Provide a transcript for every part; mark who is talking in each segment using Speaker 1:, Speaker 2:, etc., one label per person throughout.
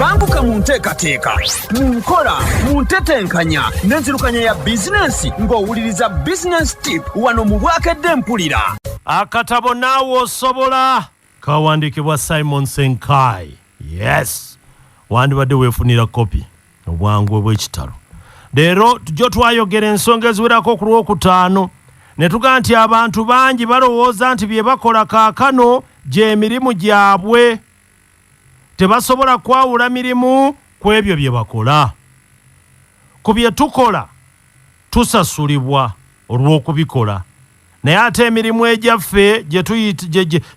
Speaker 1: Banguka mu nteekateeka, mu nkola, mu ntetenkanya n'enzirukanya ya bizinensi ng'owuliriza Business Tip wano mu Bwakedde Mpulira.
Speaker 2: Akatabo Naawe Osobola kawandiikibwa Simon Senkai. Yes, wandibadde weefunira kopi obwangu obw'ekitalo. Leero tujjo twayogera ensonga eziwerako ku Lwokutaano ne tugamba nti abantu bangi balowooza nti bye bakola kaakano gy'emirimu gyabwe. Tebasobola kwawula mirimu ku ebyo bye bakola. Ku bye tukola tusasulibwa olw'okubikola, naye ate emirimu egyaffe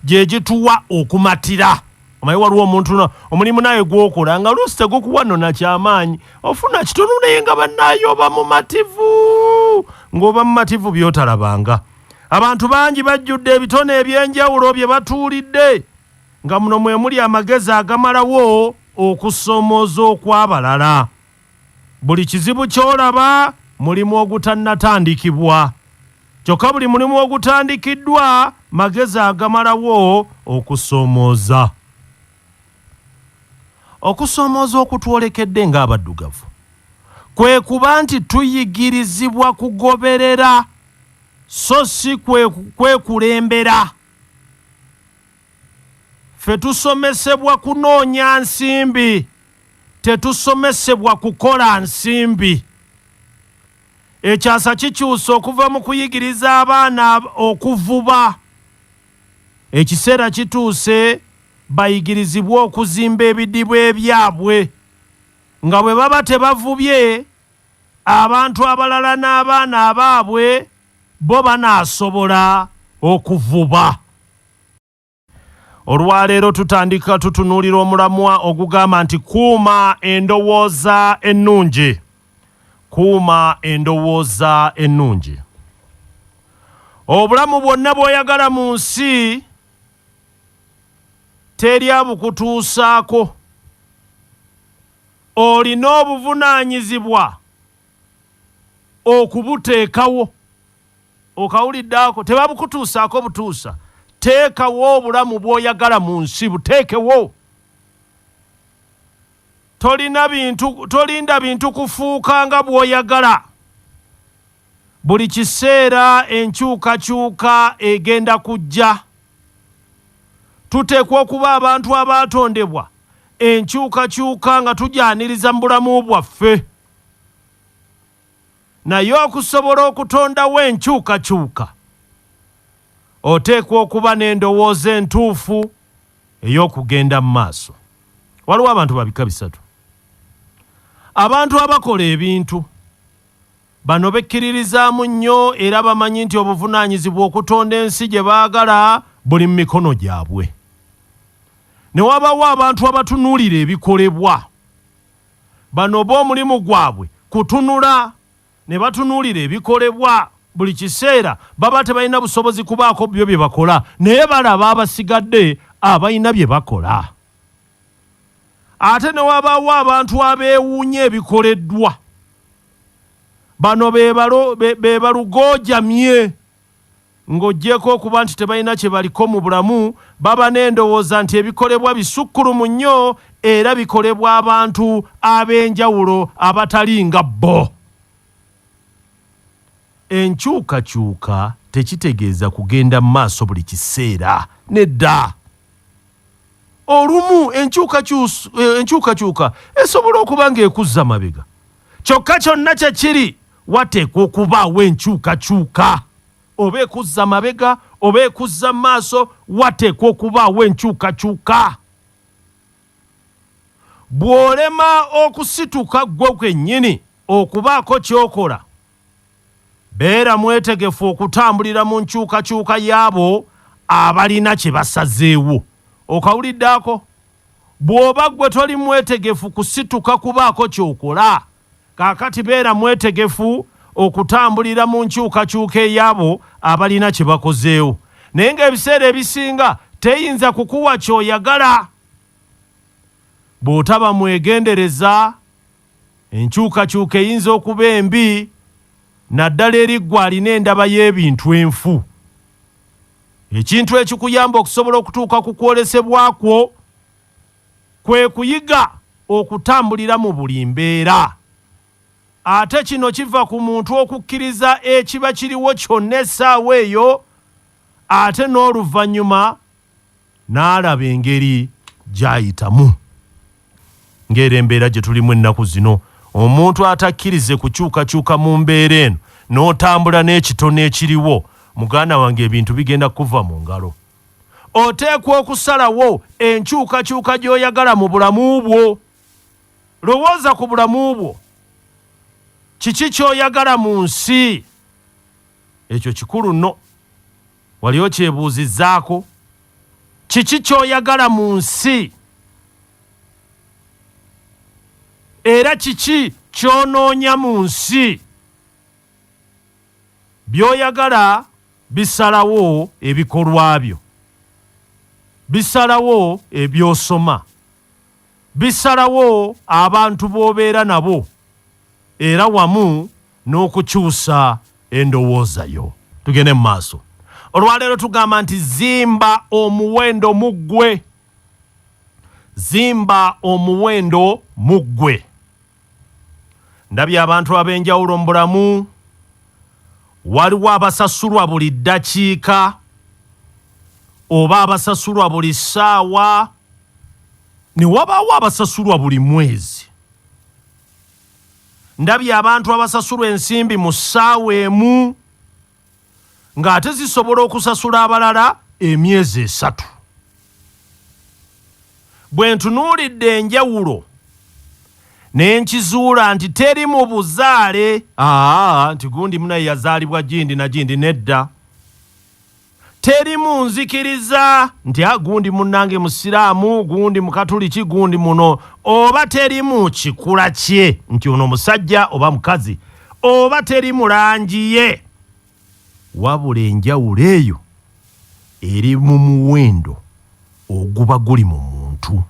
Speaker 2: gye gituwa okumatira. Omanyi waliwo omuntu omulimu naye gw'okola nga luusi tegukuwa nno na kyamaanyi, ofuna kitono naye nga bannaayo oba mumativu, ng'oba mumativu by'otalabanga. Abantu bangi bajjudde ebitone eby'enjawulo bye batuulidde, nga muno mwe muli amagezi agamalawo okusoomooza okw'abalala. Buli kizibu ky'olaba mulimu ogutannatandikibwa, kyokka buli mulimu ogutandikiddwa magezi agamalawo okusoomooza. Okusoomooza okutwolekedde ng'abaddugavu kwe kuba nti tuyigirizibwa kugoberera so si kwekulembera. Ffe tusomesebwa kunoonya nsimbi, tetusomesebwa kukola nsimbi. Ekyasa kikyuse okuva mu kuyigiriza abaana okuvuba. Ekiseera kituuse bayigirizibwe okuzimba ebidiba ebyabwe, nga bwe baba tebavubye, abantu abalala n'abaana abaabwe bo banaasobola okuvuba. Olwaleero tutandika tutunuulira omulamwa ogugamba nti kuuma endowooza ennungi. Kuuma endowooza ennungi. Obulamu bwonna bw'oyagala mu nsi teri abukutuusaako. Olina obuvunaanyizibwa okubuteekawo. Okawulidde ako? Tebabukutuusaako butuusa. Teekawo obulamu bw'oyagala mu nsi, buteekewo. Tolina bintu, tolinda bintu kufuuka nga bw'oyagala. Buli kiseera enkyukakyuka egenda kujja. Tuteekwa okuba abantu abaatondebwa enkyukakyuka nga tugyaniriza mu bulamu bwaffe. Naye okusobola okutondawo enkyukakyuka, oteekwa okuba n'endowooza entuufu ey'okugenda mu maaso. Waliwo abantu ba bika bisatu. Abantu abakola ebintu. Bano bekkiririzaamu nnyo era bamanyi nti obuvunaanyizibwa okutonda ensi gye baagala buli mu mikono gyabwe. Ne wabaawo abantu abatunuulira ebikolebwa. Bano bo omulimu gwabwe kutunula ne batunuulira ebikolebwa buli kiseera. Baba tebalina busobozi kubaako byo bye bakola naye balaba abasigadde abalina bye bakola. Ate ne wabaawo abantu abeewuunya ebikoleddwa. Bano be balugoojamye. Ng'oggyeeko okuba nti tebalina kye baliko mu bulamu, baba n'endowooza nti ebikolebwa bisukkulumu nnyo era bikolebwa abantu ab'enjawulo abatali nga bo. Enkyukakyuka tekitegeeza kugenda mu maaso buli kiseera. Nedda. Olumu enkyukakyuka esobola okuba ng'ekuzza mabega. Kyokka kyonna kye kiri, wateekwa okubaawo enkyukakyuka. Oba ekuzza mabega oba ekuzza mu maaso, wateekwa okubaawo enkyukakyuka. Bw'olema okusituka ggwe kennyini okubaako ky'okola, beera mwetegefu okutambulira mu nkyukakyuka y'abo abalina kye basazeewo. Okawulidde ako? Bw'oba ggwe toli mwetegefu kusituka kubaako ky'okola, kaakati beera mwetegefu okutambulira mu nkyukakyuka ey'abo abalina kye bakozeewo. Naye ng'ebiseera ebisinga teyinza kukuwa ky'oyagala. Bw'otaba mwegendereza, enkyukakyuka eyinza okuba embi naddala eri ggwe alina endaba y'ebintu enfu. Ekintu ekikuyamba okusobola okutuuka ku kwolesebwa kwo kwe kuyiga okutambulira mu buli mbeera. Ate kino kiva ku muntu okukkiriza ekiba kiriwo kyonna essaawa eyo ate n'oluvannyuma n'alaba engeri gy'ayitamu. Ng'era embeera gye tulimu ennaku zino, omuntu atakkirize kukyukakyuka mu mbeera eno n'otambula n'ekitono ekiriwo, muganda wange ebintu bigenda kukuva mu ngalo. Oteekwa okusalawo enkyukakyuka gy'oyagala mu bulamu bwo. Lowooza ku bulamu bwo. Kiki ky'oyagala mu nsi? Ekyo kikulu nno. Wali okyebuuzizzaako? Kiki ky'oyagala mu nsi? Era kiki ky'onoonya mu nsi? By'oyagala bisalawo ebikolwa byo, bisalawo eby'osoma, bisalawo abantu b'obeera nabo era wamu n'okukyusa endowooza yo. Tugende mu maaso. Olwaleero tugamba nti zimba omuwendo mu ggwe. Zimba omuwendo mu ggwe. Ndabye abantu ab'enjawulo mu bulamu. Waliwo abasasulwa buli ddakiika oba abasasulwa buli ssaawa ne wabaawo abasasulwa buli mwezi. Ndabye abantu abasasulwa ensimbi mu ssaawa emu ng'ate zisobola okusasula abalala emyezi esatu. Bwe ntunuulidde enjawulo ne nkizuula nti teri mu buzaale, aa nti gundi munaye yazaalibwa gindi na gindi, nedda. Teri mu nzikiriza nti a gundi munnange musiraamu, gundi mukatuliki, gundi muno, oba teri mu kikula kye nti ono musajja oba mukazi, oba teri mu langi ye, wabula enjawulo eyo eri mu muwendo oguba guli mu muntu.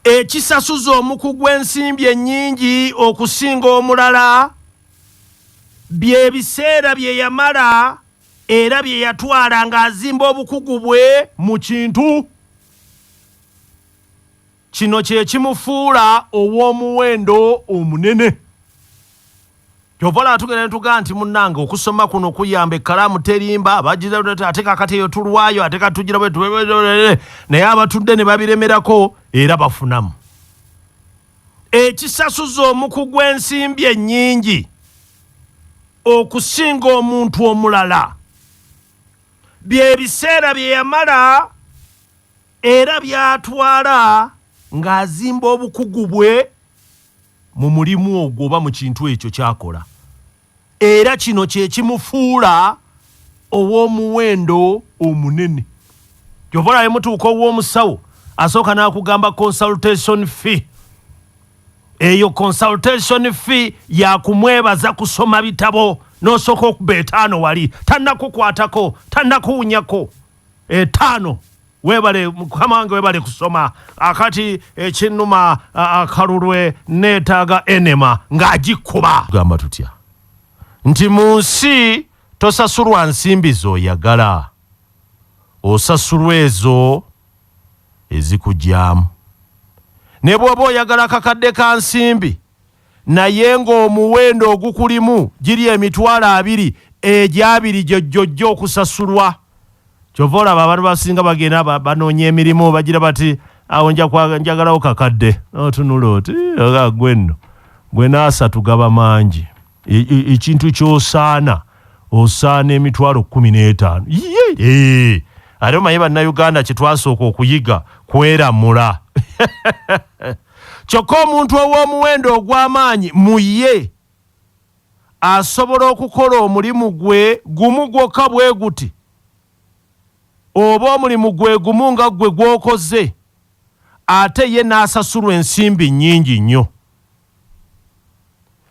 Speaker 2: Ekisasuza omukugu ensimbi ennyingi okusinga omulala bye biseera bye yamala era bye yatwala ng'azimba obukugu bwe mu kintu. Kino kye kimufuula ow'omuwendo omunene. Kyova olaba tugenda ne tugamba nti munnange okusoma kuno kuyamba, ekkalaamu terimba, bagira ate kakati eyo tulwayo ate kati tugira bwe naye abatudde ne babiremerako era bafunamu. Ekisasuza omukugu ensimbi ennyingi okusinga omuntu omulala bye biseera bye yamala era by'atwala ng'azimba obukugu bwe mu mulimu ogwo oba mu kintu ekyo ky'akola. Era kino kye kimufuula ow'omuwendo omunene. Kyova olaba mutuuka ow'omusawo asooka n'akugamba consultation fee. Eyo consultation fee yakumwebaza kusoma bitabo n'osooka okuba etaano wali tannakukwatako tannakuwunyako. Etaano webale mukama wange webale kusoma akati ekinnuma akalulwe neetaaga enema ng'agikkuba. Tugamba tutya nti mu nsi tosasulwa nsimbi z'oyagala, osasulwa ezo ezikugyamu. Ne bw'oba oyagala kakadde ka nsimbi naye ng'omuwendo ogukulimu giri emitwalo abiri, egyo abiri gye gy'ojja okusasulwa. Kyova olaba abantu basinga bagenda banoonya emirimu bagira bati awo njagalawo kakadde, n'otunula oti gwe nno gwe n'asatu gaba mangi. Ekintu ky'osaana osaana emitwalo kkumi n'etaano. Ye ate omanyi Bannayuganda kye twasooka okuyiga kweramula. Kyokka omuntu ow'omuwendo ogw'amaanyi mu ye asobola okukola omulimu gwe gumu gwokka bwe guti, oba omulimu gwe gumu nga ggwe gw'okoze, ate ye n'asasulwa ensimbi nnyingi nnyo.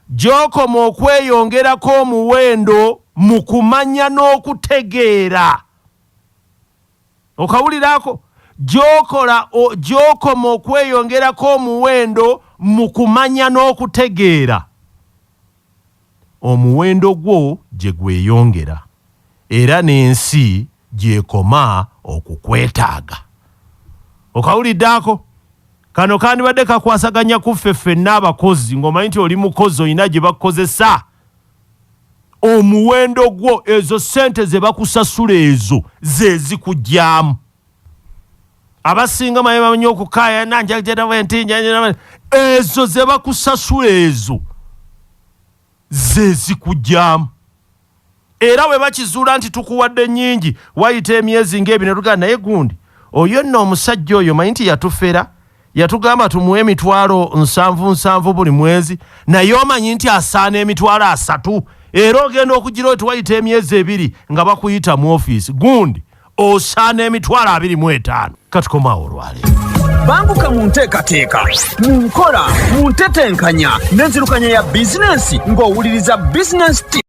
Speaker 2: Gy'okoma okweyongerako omuwendo mu kumanya n'okutegeera. Okawuliraako? Gy'okola, gy'okoma okweyongerako omuwendo mu kumanya n'okutegeera, omuwendo gwo gye gweyongera, era n'ensi gy'ekoma okukwetaaga. Okawulidde ako? Kano kandibadde kakwasaganya ku ffe ffenna abakozi, ng'omanyi nti oli mukozi, olina gye bakukozesa, omuwendo gwo, ezo ssente ze bakusasula ezo ze zikugyamu. Abasinga maye bamanyi okukaayana, nti ezo ze bakusasula ezo ze zikugyamu. Era bwe bakizuula nti tukuwadde nnyingi, wayita emyezi ng'ebiri ne tugamba, naye gundi oyo nno, omusajja oyo manyi nti yatufera, yatugamba tumuwe 700,000 buli mwezi, naye omanyi nti asaana 30,000. Era ogenda okugira oti wayita emyezi 2 nga bakuyita mu ofiisi, gundi osaana 25,000. Katukomaawo olwaleero.
Speaker 1: Banguka mu nteekateeka, mu nkola, mu ntetenkanya n'enzirukanya ya bizinensi ng'owuliriza Business Tip.